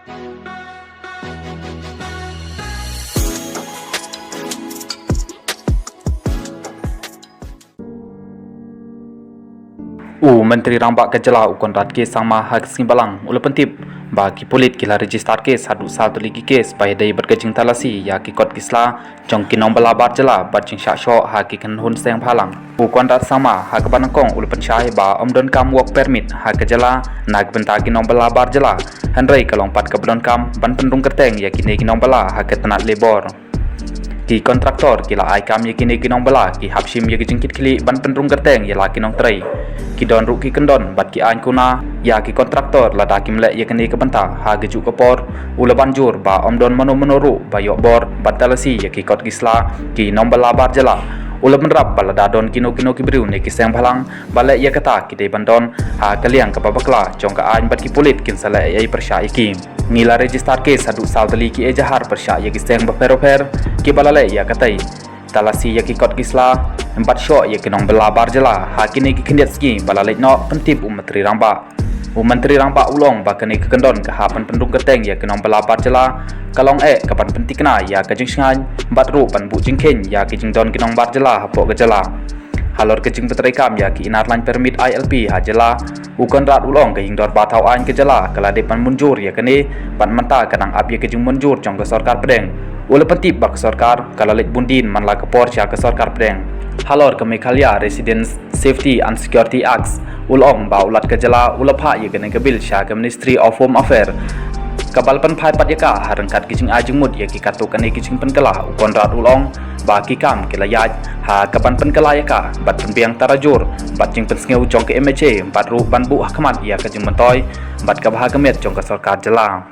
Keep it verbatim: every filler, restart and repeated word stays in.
U Myntri Rangbah ka jylla u Conrad K Sangma ha ka sngi Balang u la pyntip ba ki pulit ki la register case haduh saw tylli ki case ba ïadei bad ka jingtalasi ïa ki kot ki sla jong ki nongbylla bar jylla bad jingshah shoh ha ki kynhun seng bhalang. U Conrad Sangma ha kaba nyngkong u la pynshai ba ym donkam work permit ha ka jylla na ka bynta ki nongbylla bar jylla, hynrei ka long pat kaba donkam ban pynrung kyrteng ïa kine ki nongbylla ha ka tnat labor. Ki kontraktor ki la ai kam ïa kine ki nongbylla ki hap shim ïa ki jingkitkhlieh ban pynrung kyrteng ïa la ki nongtrei. Ki don ruh ki kyndon bad ki aiñ kuna ïa ki kontraktor lada kim leh ïa kane ka bynta. Ha kajuh ka por u la ban jur ba ym don mano mano ruh ba ïoh bor ban talasi ïa ki kot ki sla ki nongbylla bar jylla. U la bynrap ba lada don kino kino ki briew ne ki seng bhalang ba leh ïa kata ki dei ban don ha ka liang kaba bakla jong ka aiñ bad ki pulit kin sa leh ei ei pyrshah ïa ki. Ngi la register case haduh saw tylli ki ejahar pyrshah ïa ki seng bapher bapher kiba la leh ïa katei, talasi ïa ki kot ki sla bad shoh ïa ki nongbylla bar jylla ha kine ki khyndiat sngi ba la leit noh, pyntip u Myntri Rangbah. U Myntri Rangbah u la ong ba kane ka kyndon ka hap ban pynrung kyrteng ïa ki nongbylla bar jylla ka long eh ka ban pynthikna ïa ka jingshngaiñ bad ruh ban buh jingkheiñ ïa ki jingdon ki nongbar jylla hapoh ka jylla. Halor ka jingpyntreikam ïa ki Inner Line Permit, I L P, ha jylla, u Conrad u la ong ka Hingdorbar Thaw Aiñ ka jylla ka la dep ban mynjur ïa kane bad mynta ka dang ap ïa ka jingmynjur jong ka sorkar pdeng. U la pyntip ba ka sorkar ka la leit bun dien man la ka por sha ka sorkar pdeng. Halor ka Meghalaya Residents Safety and Security Act, u la ong ba u Lat ka jylla u la phah ïa kane ka bill sha ka Ministry of Home Affairs, kaba la pynphai pat ïa ka ha ryngkat ki jingai jingmut ïa ki katto katne ki jingpynkylla. U Conrad u la ong ba ki kam ki la ïaid ha ka ban pynkylla ïa ka bad pynbiang tarajur bad jingpynsngew jong ka M H A bad ruh ban buh hakhmat ïa ka jingmyntoi bad ka bha ka miat jong ka sorkar jylla.